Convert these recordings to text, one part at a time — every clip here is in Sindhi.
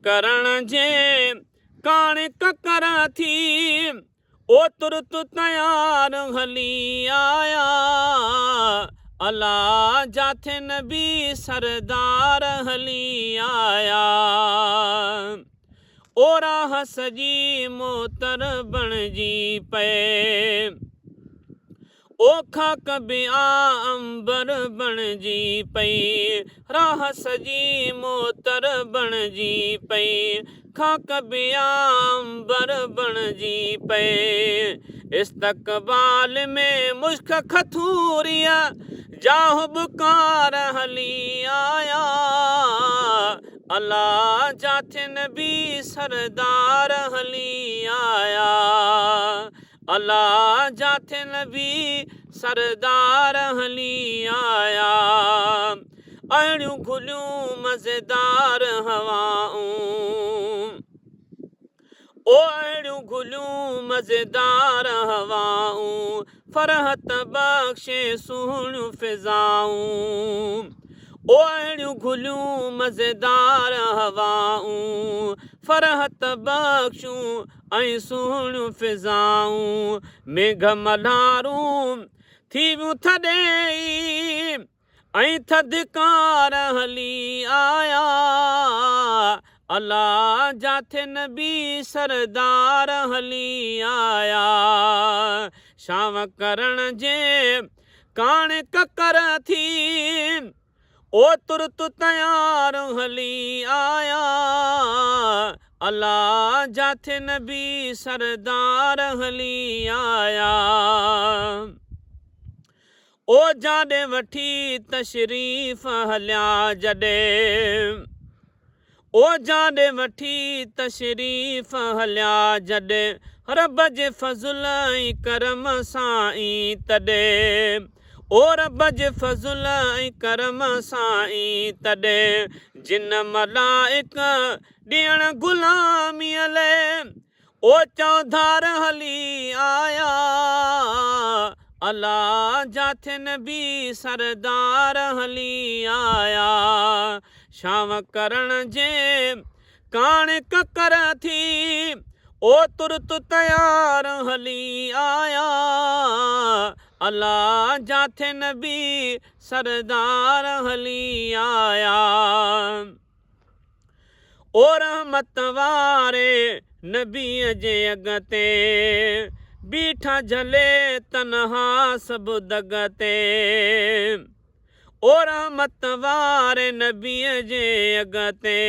ڪرڻ جي ڪاڻ ڪڪر ٿي، او ترت تيار هلي آيا. الا جاٿي نبي سردار هلي آيا. او راهه سڄي معطر بڻجي پئي. او خاڪ به آ عنبر بڻجي پئي، راهه سڄي معطر بڻجي پئي، خاڪ به آ عنبر بڻجي پئي. استقبال ۾ مشڪ کٿوريء جا هٻڪار هلي آيا، الا جاٿي نبي سردار هلي آيا. الا جاٿي نبي سردار هلي آيا، اهڙيون گهليون مزيدار هوائون، او اهڙيون گهليون مزيدار هوائون، فرحت بخشي سهڻيون فضائون، او اهڙيون گهليون مزيدار هوائون، فرحت بخشون ۽ سهڻيون فضائون، ميگهه ملهارون ٿي ويون ٿڏي ۽ ٿڌڪار هلي آيا، الا جاٿي نبي سردار هلي آيا، شانء ڪرڻ جي ڪاڻ ڪڪر ٿي. او ترت تيار هلي آيا، الا جاٿي نبي سردار هلي آيا. او جاڏي وٺي تشريف هليا جڏي، او جاڏي وٺي تشريف هليا جڏي، رب جي فضل ۽ ڪرم سان ئي تڏي، او رب جي فضل ۽ ڪرم سان ئي تڏي، جن ملائڪ ڏيڻ غلاميء لئي، او چوڌار هلي آيا، الا جاٿي نبي سردار هلي آيا، شانء ڪرڻ جي ڪاڻ ڪڪر ٿي، او ترت تيار هلي آيا، الا جاٿي نبي سردار هلي آيا. او رحمت واري نبيء جي اڳتي، بيٺا جهلي تنها سڀ دڳ تي. او رحمت واري نبيء جي اڳتي،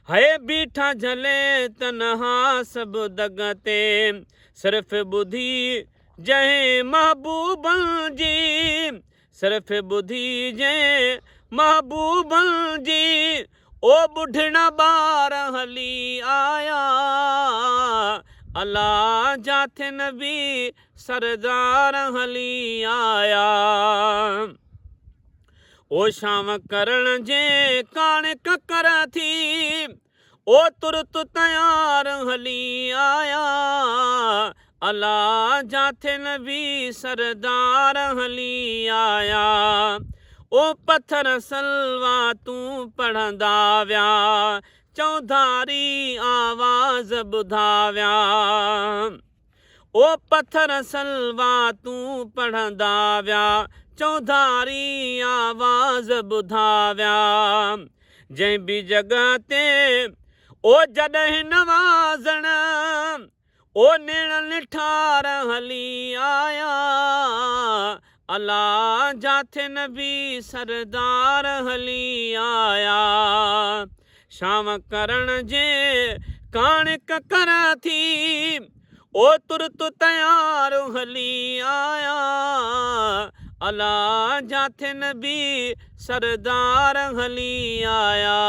هي بيٺا جهلي تنها سڀ دڳ تي. صرف ٻڌي جنهن محبوبن جي، صرف ٻڌي جنهن محبوبن جي، او ٻڍڙا ٻار هلي آيا، الا جاٿي نبي سردار هلي آيا. او شام ڪرڻ جي ڪاڻ ڪڪر ٿي، او ترت تيار هلي آيا، الا جاٿي نبي سردار هلي آيا. او پٿر صلواتون پڙهندا ويا، چوڌاري آواز ٻڌا ويا. او پٿر صلواتون پڙهندا ويا، چوڌاري آواز ٻڌا ويا. جنهن به جڳهه تي او جڏهن نوازڻ، او نيڻ نٺار هلي آيا، الا جاٿي نبي سردار هلي آيا. شانء ڪرڻ جي ڪاڻ ڪڪر ٿي، او ترت تيار هلي آيا، الا جاٿي نبي سردار هلي آيا.